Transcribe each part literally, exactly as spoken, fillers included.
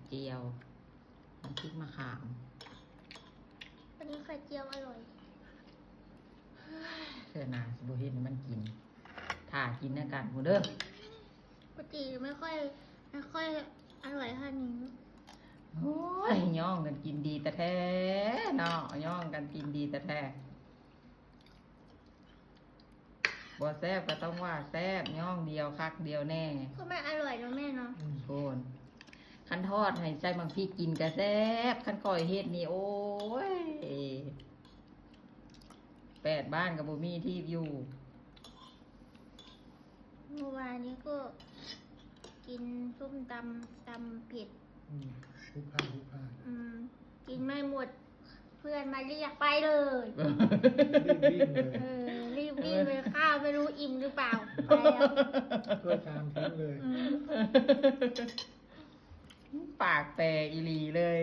เจียว น้ำพริกมะขาม วันนี้ไข่เจียวอร่อย เธอนาสิบ่เห็นมันกิน ถ่ากินในกันหมดเด้อ ปกติไม่ค่อยไม่ค่อยอร่อยเท่านี้ โอ้ยย่องกันกินดีแต่แท้เนาะย่องกันกินดีแต่แท้บ่แซ่บก็ต้องว่าแซ่บย่องเดียวคักเดียวแน่ ก็ไม่อร่อยเนาะแม่เนาะ โกนคันทอดให้ใส่บางพริกกินก็แซ่บคันก่อยเฮ็ดนี่โอ้ยแปดบ้านก็บ่มีที่อยู่ เมื่อวานนี้ก็กินส้มตำตำเผ็ด อืมพลุกพล่านพลุกพล่าน อืม กินไม่หมด เพื่อนมาเรียกไปเลย รีบวิ่งเลย เออ รีบวิ่งเลยข้าวไม่รู้อิ่มหรือเปล่าไปแล้ว ถ้วยชามทิ้งเลย อืม ปากแตกอีหลีเลย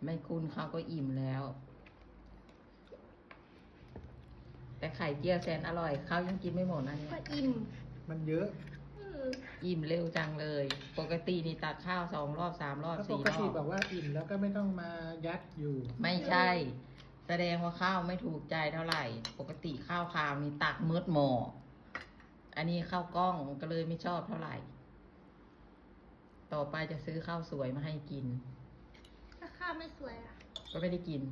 แม่คุณเขาก็อิ่มแล้ว แต่ไข่เจียวแสนอร่อยเขายังกินไม่หมดนะเนี่ย ก็อิ่ม มันเยอะ เออ อิ่มเร็วจังเลย ปกตินี่ตักข้าวสองรอบสามรอบ แล้วป สี่ ก รอ ติ บ บอกว่าอิ่มแล้วก็ไม่ต้องมายัดอยู่ ไม่ใช่ แสดงว่าข้าวไม่ถูกใจเท่าไหร่ ปกติข้าวคาวนี่ตักมืดหม้ออันนี้ข้าวกล้องก็เลยไม่ชอบเท่าไหร่ ต่อไปจะซื้อข้าวสวยมาให้กิน ถ้าข้าวไม่สวยอ่ะ ก็ไม่ได้กิน